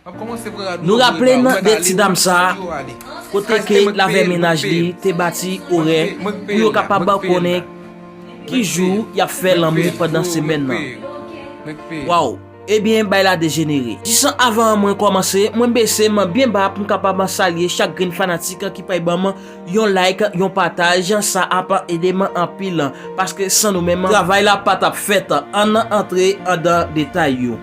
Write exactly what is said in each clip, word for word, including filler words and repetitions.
Nou raple n de ti dam sa a, kote ke l avè mennaj li te bati orè pou yo kapab konnen ki jou y ap fè lanmou pandan semèn nan. Waw! Ebyen, bay la dejenere. Jis anvan mwen kòmanse, mwen bese m byen ba pou m kapab salye chak grenn fanatik ki pral ban m yon like, yon pataj, sa ap ede m anpil, paske san nou menm, travay la pa t ap fèt. Ann antre anndan detay yo.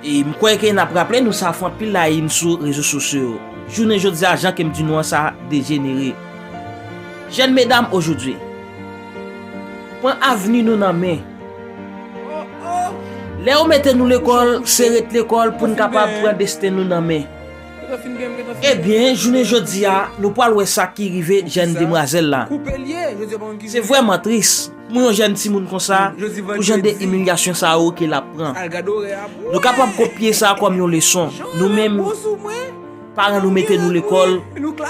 E m kwè ke n ap raple nou sa fè anpil layim sou rezo sosyo yo. Jounen jodi a, jan ke m di nou an, sa dejenere. Jèn medam ojodwi, pran avni nou nan men. Lè yo mete nou lekòl, se ret lekòl pou n kapab pran desten nou nan men. Ebyen, jounen jodi a, nou pral wè sa ki rive jèn demwazèl la. Se vrèman tris pou yon jèn timoun konsa, pou jan de imilyasyon sa yo ke l ap pran. Nou kapab kopye sa kòm yon leson. Nou menm, paran nou mete nou lekòl,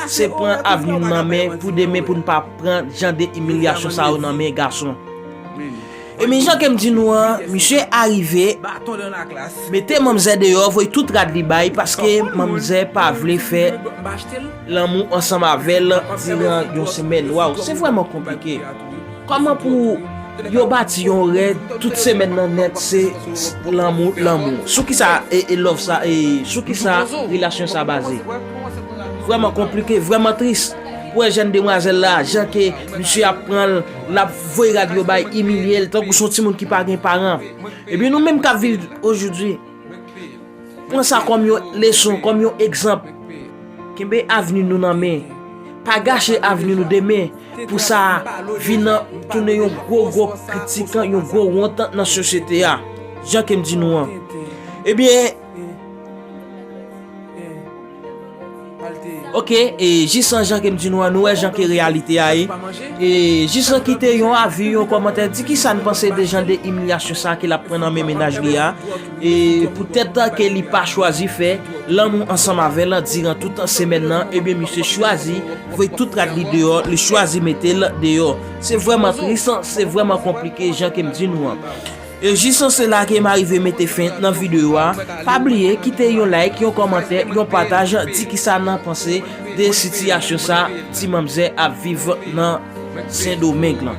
se pran avni nou nan men pou demen pou n pa pran jan de imilyasyon sa yo nan men gason. Ebyen, jan ke m di nou an, misye arive, mete manmzè deyò, voye tout rad li bay, paske manmzè pa vle fè lanmou ansanm avè l diran yon semèn. Waw, se vrèman konplike. Kòman pou yo bati yon rèd tout semèn nan nèt, se lanmou, lanmou? Sou ki sa e, e love sa, e sou ki sa relasyon sa baze? Vrèman konplike, vrèman tris. Pou wè jèn demwazèl la, jan ke misye ap pran l, l ap voye rad yo bay, imilye l, tankou se yon timoun ki pa gen paran. Ebyen, nou menm k ap viv ojodwi, pran sa kòm yon leson, kòm yon egzanp. Kenbe avni nou nan men. Pa gache avni nou demen pou sa vin tounen yon gwo, gwo kritik, yon gwo wont nan sosyete a. Jan ke m di nou an. Ebyen, ok, e jis an jan ke m di nou an, nou wè jan ke reyalite a ye. E jis an kite yon avi, yon kòmantè, di kisa n panse de jan de imilyasyon sa ke l ap pran nan men mennaj li a. E poutèt ke li pa chwazi fè lanmou ansanm avè l diran tout semèn nan, ebyen misye chwazi voye tout rad li deyò, li chwazi mete l deyò. Se vrèman tris, se vrèman konplike jan ke m di nou an. E jis an se la ke m arive mete fen nan videyo a. Pa bliye kite yon like, yon kòmantè, yon pataj, di kisa n panse de sitiyasyon sa ti manmzè ap viv nan Sendomeng lan.